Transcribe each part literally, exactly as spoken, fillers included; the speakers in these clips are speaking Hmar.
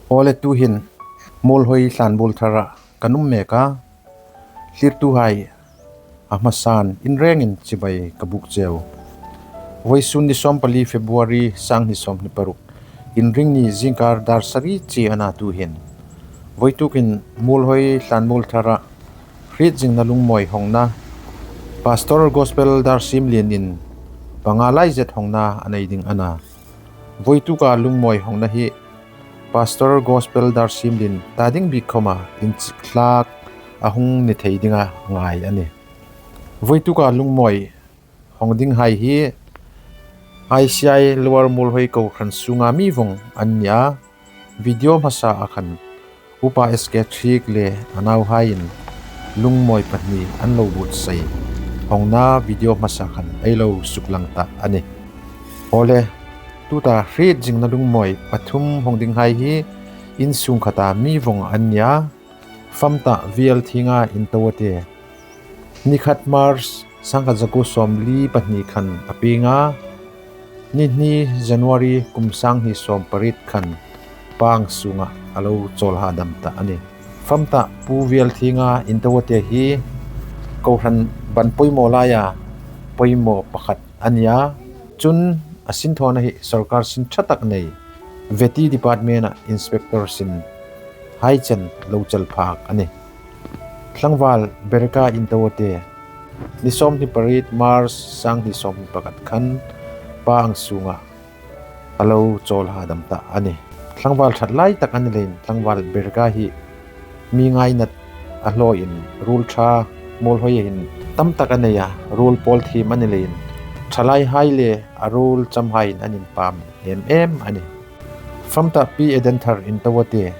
Awle, tuhin Muolhoi Hlanmuol Thara kan um mek a, thlirtuhai a hmasan inrengin chibai ka buk cheu. Voisun ni sawmpali February sanghni sawmhni paruk, Inrinni zingkar dar sari chu a na tuhin. Voitukin Muolhoi Hlanmuol Thara hriet zingna lungmawi hawngna Pastor Gospel Darsiemlienin panga lai zet hawngna a nei ding a na. Voituka lungmawi hawngna hi Pastor Gospel Darsiemlien ta ding bik khawma inchik thlak a hung ni thei dinga ngai a nih. Voituka lungmawi hawng dinghai hi I C I Lower Muolhoi kohran sunga mi vawng an ni a, video hmasa a khan Upa S K Thiek le a nauhaiin lungmawi pahni an lo buotsai hawngna video hmasa khan ei lo suklang ta a nih. Awle, tuta hriet zingna lungmawi pathum hawng dinghai hi insung khata mi vawng an ni a, Famta Vial Thienga Intoate, ni khat March sangkhat zakuo sawmli pahni khan a pieng a, ni hni January kum sanghni sawmpariet khan Pa ang sunga a lo chawl hadam ta a nih. Famta Pu Vial Thienga Intoate hi kohran ban poimaw laia poimaw pakhat a ni a, chun a sinthawna hi sawrkar sin ṭha tak nei, Vety Department-a inspector sin hai chen lo chel phak a nih. Tlangval Berka Intoate, ni sawmhni pariet March sanghni sawmhni pakhat khan Pa ang sunga a lo chawl hadam ta a nih. Tlangval ṭhat lai tak a ni leiin tlangval Berka hi mi ngainat a hlaw in ruol ṭha Muolhoia hin tam tak a nei a, ruol pawl thiem a ni leiin ṭhalaihai le a ruol chamhaiin an inpam em em a nih. Famta Pi Edenthar Intoate,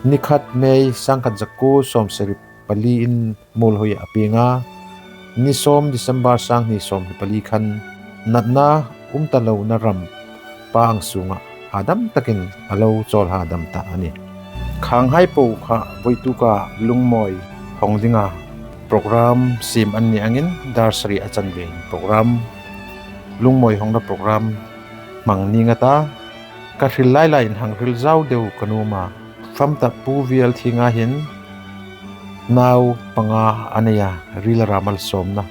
ni khat May sangkhat zakuo sawmsari paliin Muolhoia a pieng a, ni sawm December sanghni sawmhni pali khan natna um ta lona ram Pa ang sunga hadam takin a lo chawl hadam ta a nih. Khanghai po kha voituka lungmawi hawng dinga program siem an ni angin dar sari a chanvein program, lungmawi hawngna program hmang ning a ta, ka hril lai laiin hang hril zau deu ka nuom a. Famta Pu Vial Thienga hin nau panga a nei a, rila ra malsawmna.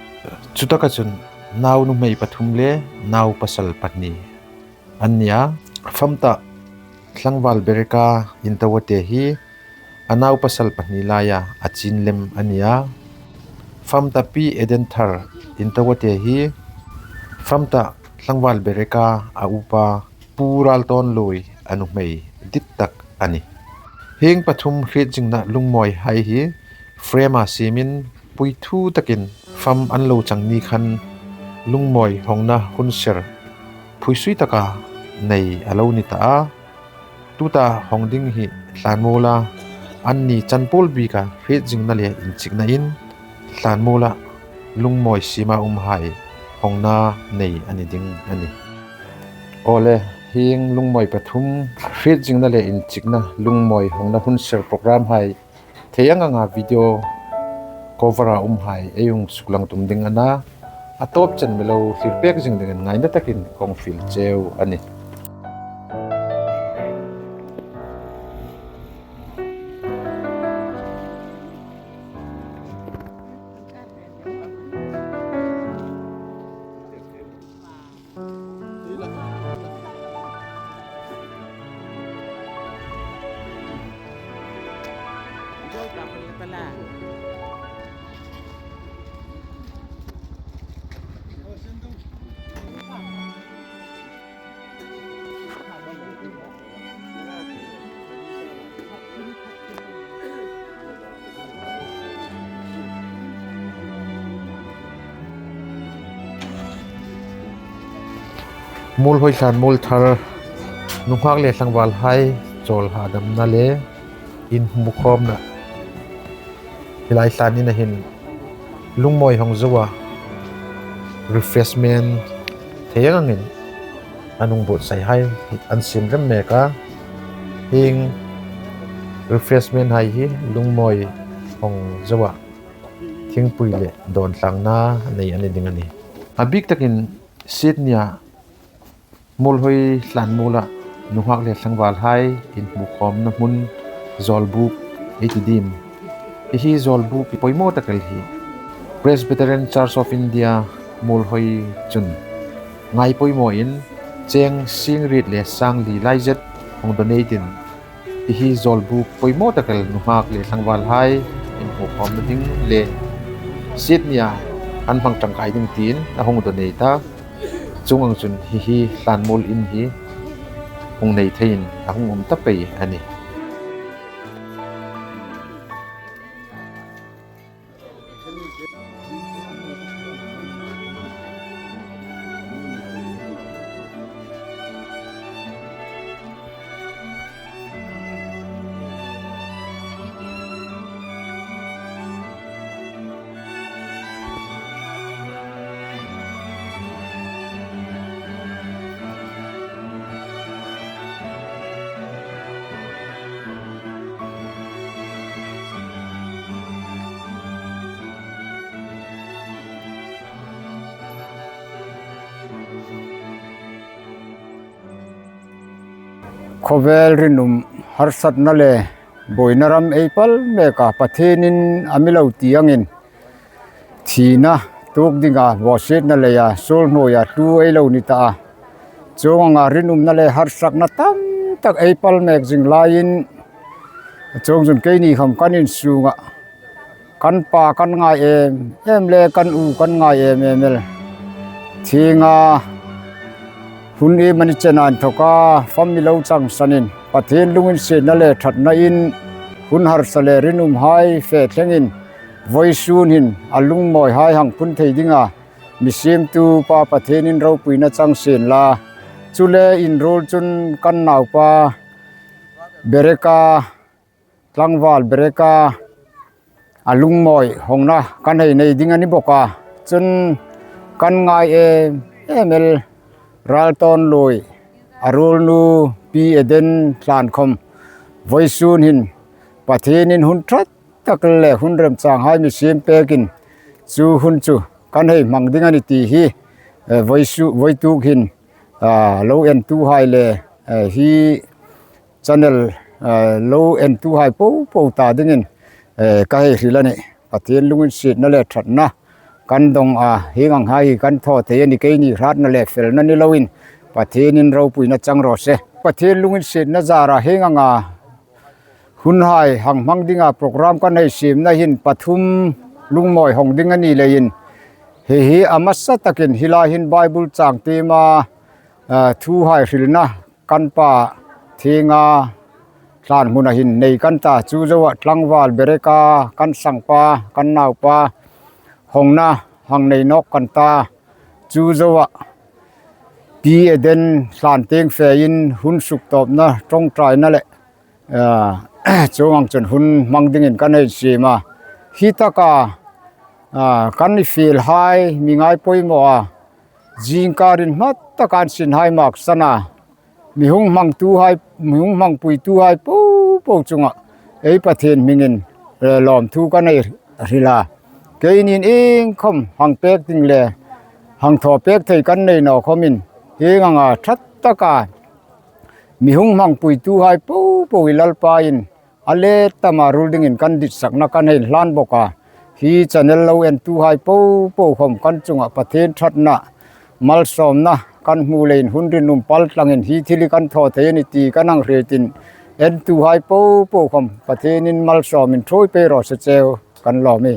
Chutaka chun nau nuhmei pathum le nau pasal pahni an ni a. Famta tlangval Berka Intoate hi a nau pasal pahni laia a chin lem a ni a. Famta Pi Edenthar Intoate hi Famta tlangval Berka a upa Pu Raltawnlui a nuhmei dit tak a nih. Hieng pathum hriet zingna lungmawihai hi frame-a siemin pui thu takin fam an lo chang ni khan lungmawi hawngna hun ser phuisui taka nei a lo ni ta a. Tuta hawng ding hi Hlanmuola anni chanpuol bika hriet zingna le inchikna in Hlanmuola lungmawi siema umhai hawngna nei a ni ding a nih. Awle, hieng lungmawi pathum hriet zingna le inchikna lungmawi hawngna hun ser program hai thei ang anga video cover-a umhai ei hung suklang tum ding a na. A tawp chen mi lo thlir pek zing dingin ngaina takin kong fiel cheu a nih. Muolhoi Hlanmuol Thar nunghak le tlangvalhai chawl hadamna le inhmukhawmna hi lai thlanin a hin lungmawi hawng zoa refreshment thei ang angin an hung buotsaihai an siem rem mek a. Hieng refreshment hai hi lungmawi hawng zoa thingpui le dawn tlangna nei a ni ding a nih. A bik takin Sydney-a Muolhoi Hlanmuola Nunghak le tlangvalhai inhmukhawmna hmun zawlbuk ei ti diem. Hi hi zawlbuk poimaw tak el hi Presbyterian Church of India Muolhoi chun ngai poimaw in cheng singriet le sangli lai zet hung donate in, hi hi zawlbuk poimaw tak el nunghak le tlangvalhai inhmukhawmna ding le Sydney-a an hmang tangkai ding tiin a hung donate a. Chuong ang chun hi hi hlanmuol in hi hung nei theiin a hung um ta pei a nih. Khawvel rinum harsatna le buoina ram ei pal mek a, Pathienin a mi lo ti angin thina tuok dinga bawsietna leia suol hnuoia tu ei lo ni ta a. Chuong anga rinumna le harsatna tam tak ei pal mek zing laiin, chuong chun keini khawm kan insunga kan pa kan ngai em em le kan u kan ngai em em el. Thienga hun iemani chena inthoka family lo changsanin Pathien lunginsietna le ṭhatnain hun harsa le rinumhai fe thlengin vawisun hin a lungmawihai hang phun thei dinga mi siemtu Pa Pathienin ropuina chang sien la. Chu le inruol chun kan naupa Bereka, tlangval Bereka, a lungmawi hawngna kan hei nei ding a ni bawk a. Chun kan ngai em em el Raltawn Lui, a ruolnu Pi Eden Hlan khawm vawisun hin Pathienin hun ṭha tak le hun remchanghai mi siem pekin chu hun chu kan hei hmang ding a ni ti hi, eh, vawisu-, vawituk hin, ah, lo entuhai le, eh, hi channel, eh, lo entuhai popo ta dingin, eh, ka hei hril a nih. Pathien lunginsietna le ṭhatna kan dong a, hieng anghai hi kan thaw thei a ni, keini hratna le felna ni loin Pathienin ropuina chang raw se. Pathien lunginsietna zara hieng anga hunhai hang hmang dinga program kan hei siemna hin pathum lungmawi hawng ding a ni leiin, hi hi a hmasa takin hi lai hin Bible chang tiema, ah, thuhai hrilna kan pa Thienga Hlan hmuna hin nei kan ta, chu zoa tlangval Bereka kan sangpa, kan naupa hawngna hang nei nawk kan ta, chu zoa Pi Eden Hlan tieng fein hun suktawpna ṭawngṭaina le, ah, chuong ang chun hun hmang dingin kan hei siem a. Hi taka, ah, kan fielhai mi ngai poimaw a, zingkar inhma taka an sinhai maksan a, mi hung hmangtuhai, mi hung hmangpuituhai popo chunga ei Pathien hmingin, eh, lawmthu kan hei hril a. Keinin iengkhawm hang pek ding le hang thaw pek thei kan nei naw khawmin, hieng anga ṭha taka mi hung hmangpuituhai popo hi Lalpain a let tama ruol dingin kan ditsakna kan hei hlan bawk a. Hi channel lo entuhai popo khawm kan chunga Pathien ṭhatna, malsawmna kan hmu leiin hun rinum pal tlangin hi thil hi kan thaw thei a ni ti kan hang hriet in, entuhai popo khawm Pathienin malsawmin ṭhuoi pei raw se cheu. Kan lawm e.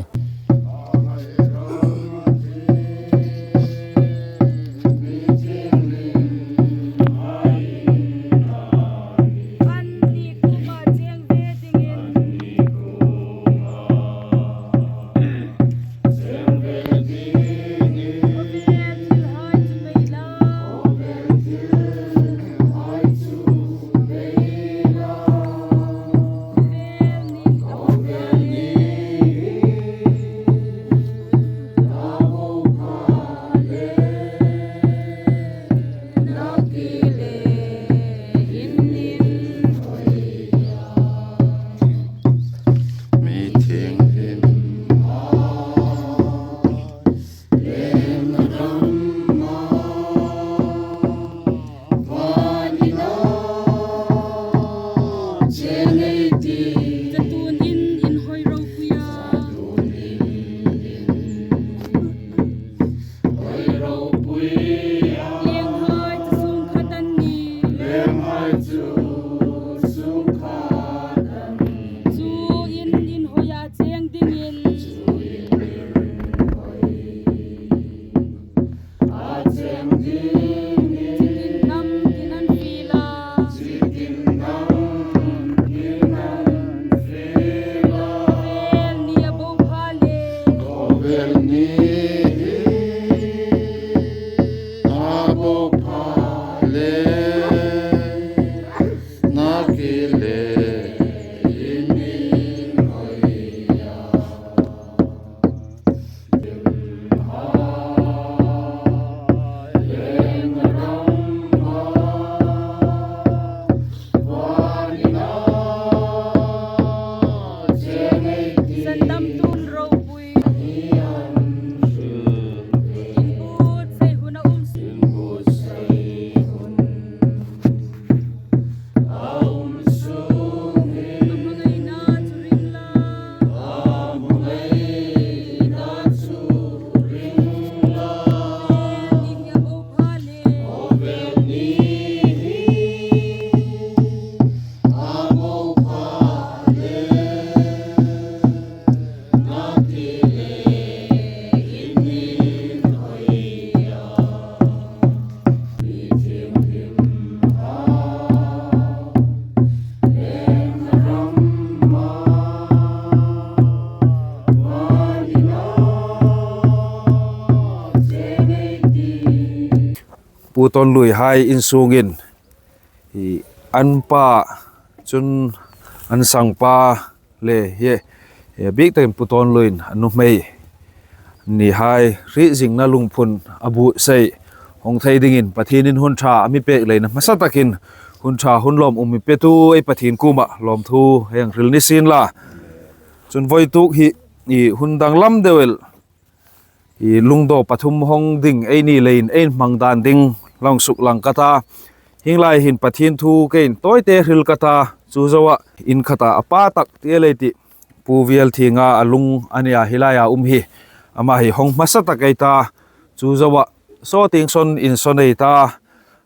Pu Tonlui hai insungin, hi, an pa, chun an sangpa le hi, hi, bik takin Pu Tonluiin a nuhmei ni hai hriet zingna lungphun a buotsai hung thei dingin Pathienin hun ṭha a mi pek leiin hmasa takin hun ṭha hun lawmum mi petu ei Pathien kuoma lawmthu hang hril ni sien la. Chun voituk hi, hi, hun danglam deu el, hi, lungdaw pathum hung ding ei ni leiin ei hmang dan ding hang suklang ka ta. Hieng lai hin Pathien thu keiin tawite hril ka ta. Chu zoa in khata a pa tak ti a lei ti, Pu Vial Thinga a lung a nia hi laia um hi. Ama hi hung hmasa tak ei ta. Chu zoa saw tieng saw insawn ei ta.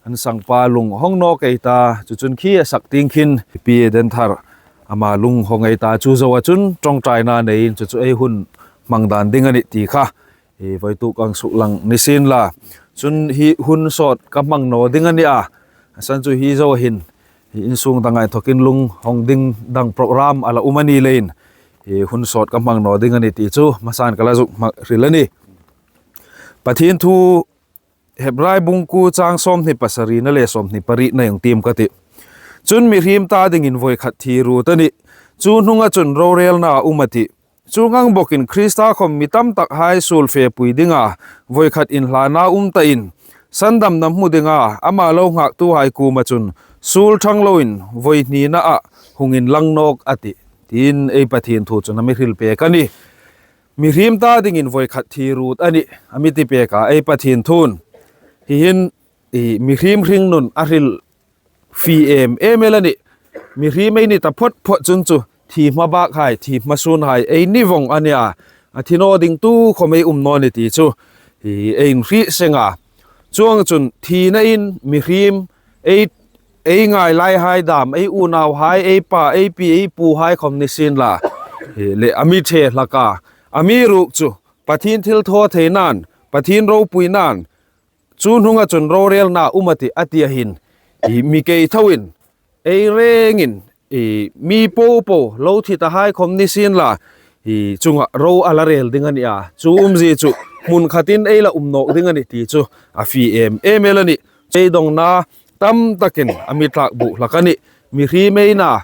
An sangpa lung hung nawk ei ta. Chu chun khi a sak tieng khin Pi Denthar ama lung hung ei ta. Chu zoa chun ṭawngṭaina neiin chu chu ei hun hmang dan ding a nih ti kha, hi, voituk hang suklang ni sien la. Chun hi hun sawt ka hmang naw ding a nih a. A san chu hi zo hin, hi, insung dang a inthokin lung hung ding dang program a la um a ni leiin, hi, hun sawt ka hmang naw ding a nih ti chu hmasan ka la zuk hmang hril a nih. Pathien thu Hebrai bung kuo chang sawmhni pasarina le sawmhni parietna hang tiem ka tih. Chun mihriem ta dingin voikhat thi ruot a nih. Chu hnunga chun rorelna a um a tih. Chuong ang bawkin Krista khom mi tam tak hai suol fepui dinga voikhat inhlana um ta in, sandamna hmu dinga ama lo nghaktuhai kuoma chun suol ṭhang loin voi hnina a hung inlang nawk a tih, tiin ei Pathien thu chun a mi hril pek a nih. Mihriem ta dingin voikhat thi ruot a nih, a mi ti pek a ei Pathien thu'n. Hi hin, hi, mihriem hringnun a hril fie em em el a nih. Mihriem ei ni ta phawt phawt chun chu thi hma bak hai, thi hma sun hai ei ni vong a nih a. A thi naw ding tu khom ei um naw ni ti chu, hi, ei inhriet seng a. Chuong chun thina in mihriem ei, ei ngai lai hai dam, ei unauhai, ei pa, ei pi, ei puhai khom ni sien la, hi, le a mi ṭhe hlak a. Amiruokchu Pathien thilthawtheina'n, Pathien ropuina'n, chu hnunga chun rorelna um a tih a ti a hin, hi, mi kei thoin, ei rengin, hi, mi popo lo thi ta hai khom ni sien la, hi, chunga ro a la rel ding a nih a. Chu umzie chu hmun khatin ei la um nawk ding a nih ti chu a fie em em el a nih. Chu dawngna tam takin a mi tlak buok hlak a nih. Mihriem ei na,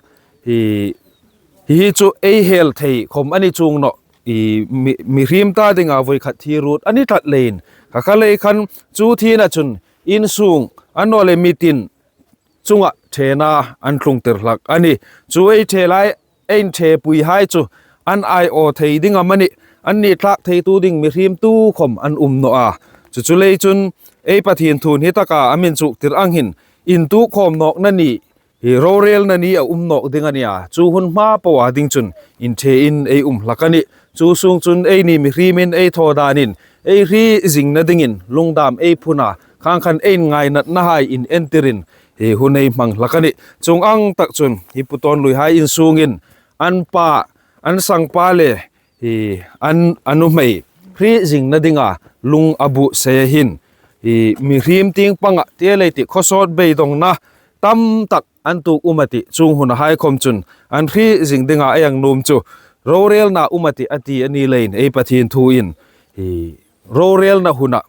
hi, hi chu ei hel thei khom a ni chuong nawh. Hi, mi, mihriem ta dinga voikhat thi ruot a ni tlat leiin, kha kha lei khan chu thina chun insung a naw le mi tin chunga ṭhena an tlungtir hlak a nih. Chu ei ṭhe lai, ei inṭhepui hai chu an aiawh thei ding amanih, anni tlak theitu ding mihriem tu khom an um nawh a. Chu chu lei chun ei Pathien thu'n hi taka a mi inchuktir ang hin, intuok khawm nawkna ni, hi, rorelna ni a um nawk ding a nih a. Chu hun hma poa ding chun inṭhe in ei um hlak a nih. Chu sung chun eini mihriemin ei thaw danin ei hriet zingna dingin lungdam ei phun a, khang khan ei inngainatna hai inentir in, hi, hun ei hmang hlak a nih. Chuong ang tak chun hi Pu Tonlui hai insungin an pa, an sangpa le, hi, an, a nuhmei hriet zingna dinga lung a buotsai a hin, hi, mihriem tieng panga ti a lei ti khawsawt beidawngna tam tak an tuok um a tih. Chuong hun hai khom chun an hriet zing dinga ei hang nuom chu rorelna um a tih a ti a ni leiin ei Pathien thu'n, hi, rorelna huna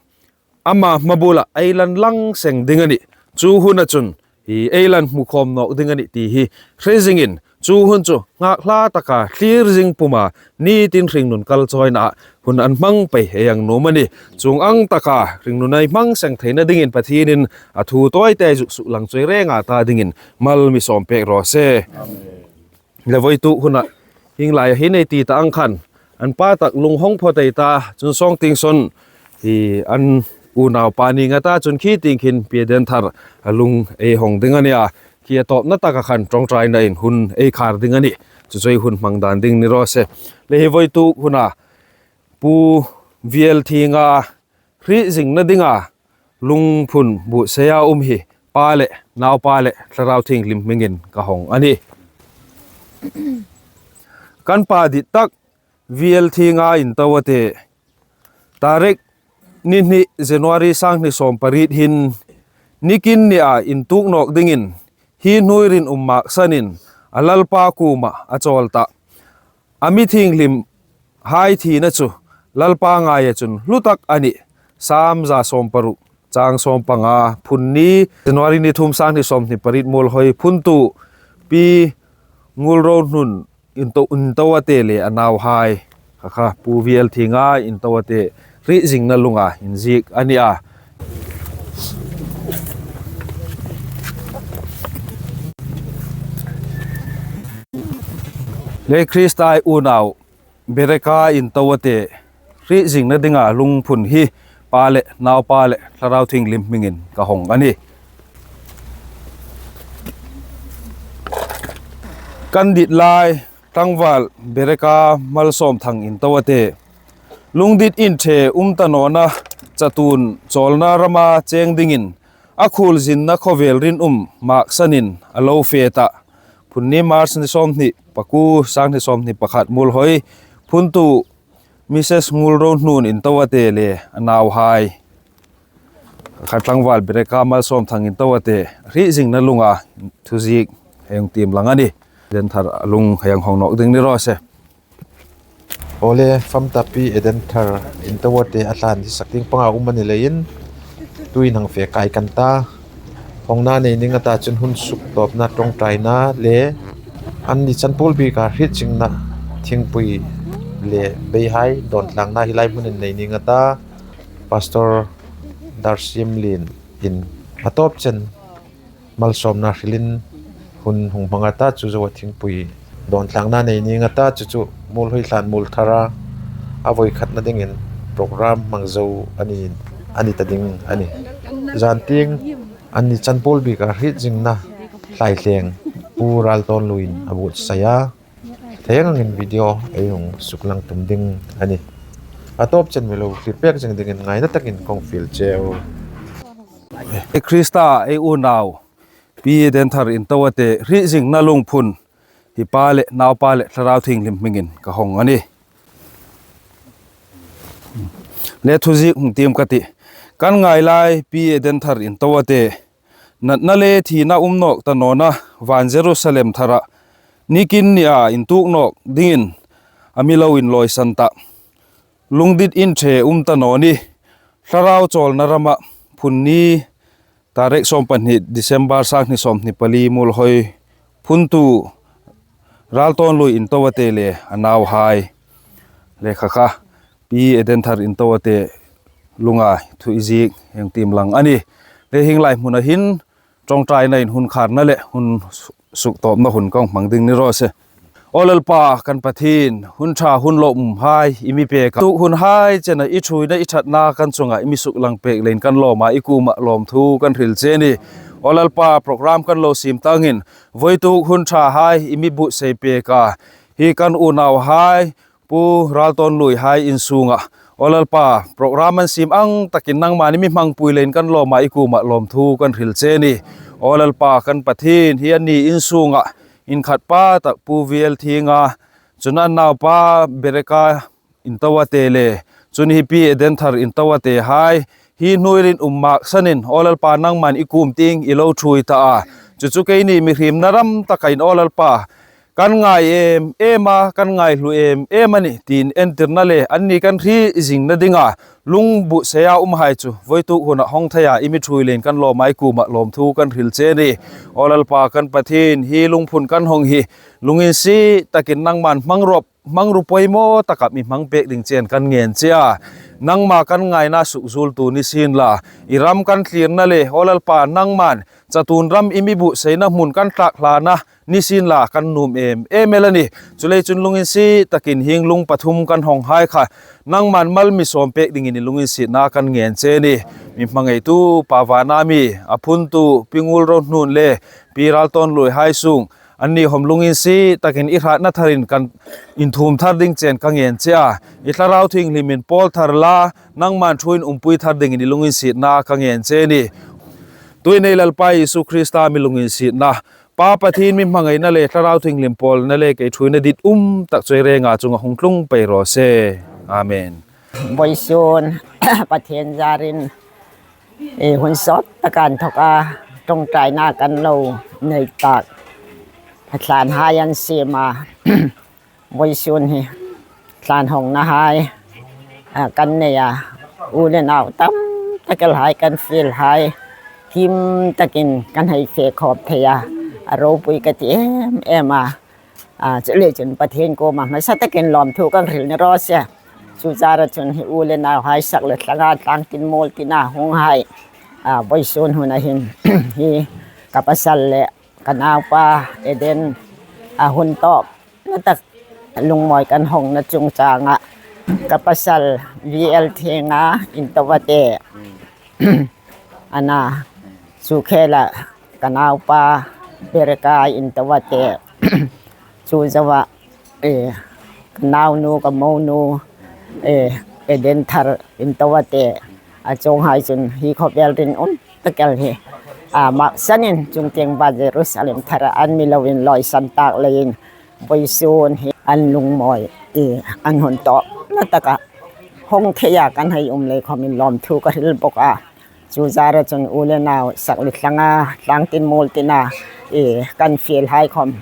ama hma bula ei la inlang seng ding a nih. Chu huna chun, hi ei lan hmu khawm nawk ding a nih ti hi hre zingin, chu hun chu nghakhla taka thlir zing puma nitin hringnun kal chawina hun an hmang pei ei ang nuom a nih. Chuong ang taka hringnun ei hmang seng theina dingin Pathienin a thu tawite zuk suklang chawi renga ta dingin mal mi sawm pek raw se. Le voituk huna hieng laia hin ei ti ta ang khan, an pa tak lung hong phawt ei ta, chun sawng tieng sawn hi an unaupa ning a ta, chun khi tieng khin Pi Denthar a lung ei hawng ding a nih a. Khi a tawpna taka khan ṭawngṭainain hun ei khar ding a nih. Chu chu ei hun hmang dan ding ni raw se. Le hi voituk huna Pu Vielthinga hriet zingna dinga lungphun buotsaia um hi Pa le Naupa le Thlarau Thienghlim hmingin ka hawng a nih. Kan pa dit tak Vielthinga Intoate, tarik ni hni January sanghni sawm pariet hin nikin nia intuok nawk dingin hi hnuoi rinum maksanin a Lalpa kuoma a chawl ta. A mi thienghlimhai thina chu Lalpa ngaia chun hlu tak a nih. Sam za sawm paruk chang sawm panga, phun ni January ni thum sanghni sawmhni pariet Muolhoi phuntu Pi Ngulrohnun Into, Intoate le a nauhai. Kha kha Pu Vielthinga Intoate hriet zingna lunga inziek a nih a. Le Krista ei unau Bereka Intoate hriet zingna dinga lungphun hi Pa le Naupa le Thlarau Thienghlim hmingin ka hawng a nih. Kan dit lai tlangval Bereka Malsawmthang Intoate, lungdit inṭhe um ta nawna chatuon chawlna rama cheng dingin a khuolzinna khawvel rinum maksanin a lo fe ta. Phun ni March ni sawmhni pakuo, sanghni sawmhni pakhat Muolhoi phuntu Mrs Ngulrohnun Intoate le a nauhai. Kha tlangval Bereka Malsawmthang Intoate hriet zingna lunga thuziek hei hung tiem lang a nih. Denthar a lung hei hang hawng nawk ding ni raw se. Aw le, fam ta Pi Denthar Intoate a hlan hi sak tieng panga um a ni leiin tuin hang fe kai kan ta. Hawngna nei ning a ta chun hun suktawpna ṭawngṭaina le anni chanpuol bika hriet zingna thingpui le beihai dawn tlangna hi lai hmunin nei ning a ta. Pastor Darsiemlien in a tawp chen malsawmna hrilin hun hung hmang a ta, chu zoa thingpui dawn tlangna nei ning a ta, chu chu Muolhoi hlan Muolthara a voi khatna dingin program hmang zo a ni, a ni ta ding a nih. Zan tieng anni chanpuol bika hriet zingna thlaithleng Pu Raltawnluiin a buotsai a. Thei ang angin video ei hung suklang tum ding a nih. A tawp chen mi lo hlir pek zing dingin ngaina takin kong fiel cheu. Krista ei unau Pi Denthar Intoate hriet zingna lungphun hi Pa le Naupa le Thlarau Thienghlim hmingin ka hawng a nih. Le thuziek hung tiem ka tih. Kan ngai lai Pi Denthar Intoate, natna le thina um nawk ta nawna van Jerusalem thara nikin nia intuok nawk dingin a mi lo inlawisan ta. Lungdit inṭhe um ta nawni Thlarau chawlna rama phun ni tarik sawmpahni December sanghni sawmhni pali Muolhoi phuntu Raltawnlui Intoate le a nauhai. Le kha kha Pi Denthar Intoate lunga thuziek hei hung tiem lang a nih. Le hieng lai hmuna hin ṭawngṭainain hun kharna le hun suktawpna hun ka hmang ding ni raw se. Aw Lalpa kan Pathien, hun ṭha hun lawmumhai i mi pek a, tuok hunhai chena i ṭhuoina i ṭhatna kan chunga i mi suklang pek leiin kan lawm a, i kuoma lawmthu kan hril che a nih. Aw Lalpa, program kan lo siem ta angin voituk hun ṭhahai i mi buotsai pek a, hi kan unauhai Pu Raltawnluihai insunga, aw Lalpa, program an siem ang takin nangma'n i mi hmangpui leiin kan lawm a, i kuoma lawmthu kan hril che a nih. Aw Lalpa kan Pathien, hi anni insunga inkhatpa tak Pu Vielthinga, chun a naupa Bereka Intoate le, chun hi Pi Denthar Intoatehai hi hnuoi rinum maksanin, aw Lalpa, nangma'n i kuom tieng i lo ṭhuoi ta a. Chu chu keini mihriemna ram taka in, aw Lalpa, Kan ngai em em a, kan ngaihlu em em a nih, tiin entirna le anni kan hriet zingna dinga lungbuhseia umhai chu voituk huna hawng theia i mi ṭhuoi leiin kan lawm a, i kuomah lawmthu kan hril che a nih. Aw Lalpa kan Pathien, hi lungphun kan hawng hi lunginsiet takin nangman hmangruo, hmangruo poimaw taka mi hmang pek ding chen kan ngen che a. Nangma kan ngaina sukzuoltu ni sienla, i ram kan thlirna le, aw Lalpa, nangman chatuon ram i mi buhseina hmun kan thlak hlana ni sienla, kan nuom em em el a nih. Chuleiin chun lunginsiet takin hieng lung pathum kan hawng hai kha nangman mal mi sawm pek dingin i lunginsietna kan ngen che a nih. Mi hmangaitu Pa vana mi, a phuntu Pi Ngulrohnun le Pi Raltawnlui hai sung, anni khawm lunginsiet takin i hratna tharin kan inthuom thar ding chen ka ngen che a. I Thlarau Thienghlimin pawl thar la, nangman ṭhuoin umpui thar dingin i lunginsietna ka ngen che a nih. Tuhin ei Lalpa Isu Krista mi lunginsietna, Pa Pathien mi hmangaina le Thlarau Thienghlim pawlna le kei ṭhuoina ditum tak chu ei renga chunga hung tlung pei raw se. Amen. Vawisun Pathien zarin, e, hun sawt taka inthawka ṭawngṭaina kan lo nei tak, a thlanhai an siem a. Vawisun hi thlan hawngnahai, a, kan nei a, u le nau tam tak el hai kan fiel hai, kim takin kan hei fe khawp thei a, a ropui ka ti em em a. A, chuleiin chun Pathien kuoma hmasa takin lawmthu kan hril ni raw se. Chu zara chun hi u le nauhai sak le thlanga tlangtin muoltina hunghai, a, vawisun huna hin hi ka pasal le ka naupa Eden, a, hun tawp na tak lungmawi kan hawngna chungchanga ka pasal V L Thienga Intoate, a na, chu khela ka naupa Bereka Intoate, chu zoa, e, ka naunu, ka monu, e, Eden Thar Intoate, a chuonghai chun hi khawvel rinum tak el hi, a, maksanin chungtieng bat Jerusalem Thara an mi lo inlawisan tak leiin vawisun hi an lungmawi, e, an hun tawp na taka hawng theia kan hei um lei khawmin lawmthu ka hril bawk a. Chu zara chun u le nau sak le thlanga tlangtin muoltina, e, kan fiel hai khawm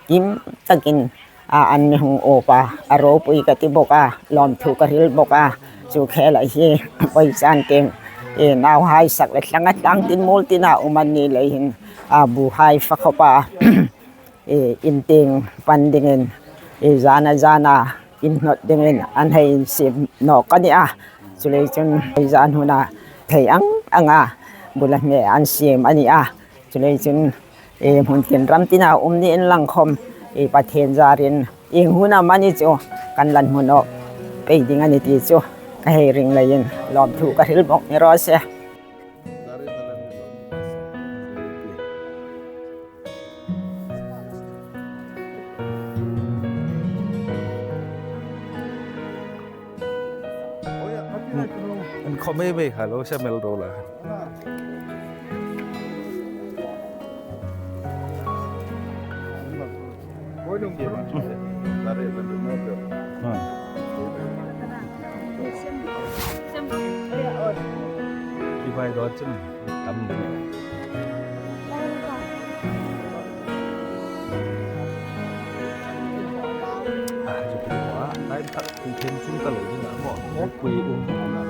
kim takin, a, an mi hung awp a, a ropui ka ti bawk a, lawmthu ka hril bawk a. Chu khela hi vawisun tieng, e, nauhai sak le thlanga tlangtin muoltina um an ni lei hin, a, buhai fa khawpa, e, in tieng pan dingin, e, zana zana inhnawt dingin an hei insiem nawk a ni a. Chuleiin chun hei zan huna thei ang anga bula hme an siem a ni a. Chuleiin chun, e, hmun tin ram tina um ni inla khawm, e, Pathien zarin ieng hun amani chu kan lan hmu nawk pei ding a ni ti chu ka hei ring leiin lawmthu ka hril bawk ni raw se. An khawm mei mei kha lo, sa mel ro la. Ki vai dawt chun tam ding. A, zu pi wa, tai tak ku them chung ka lo ding a, mo, mo pui um na.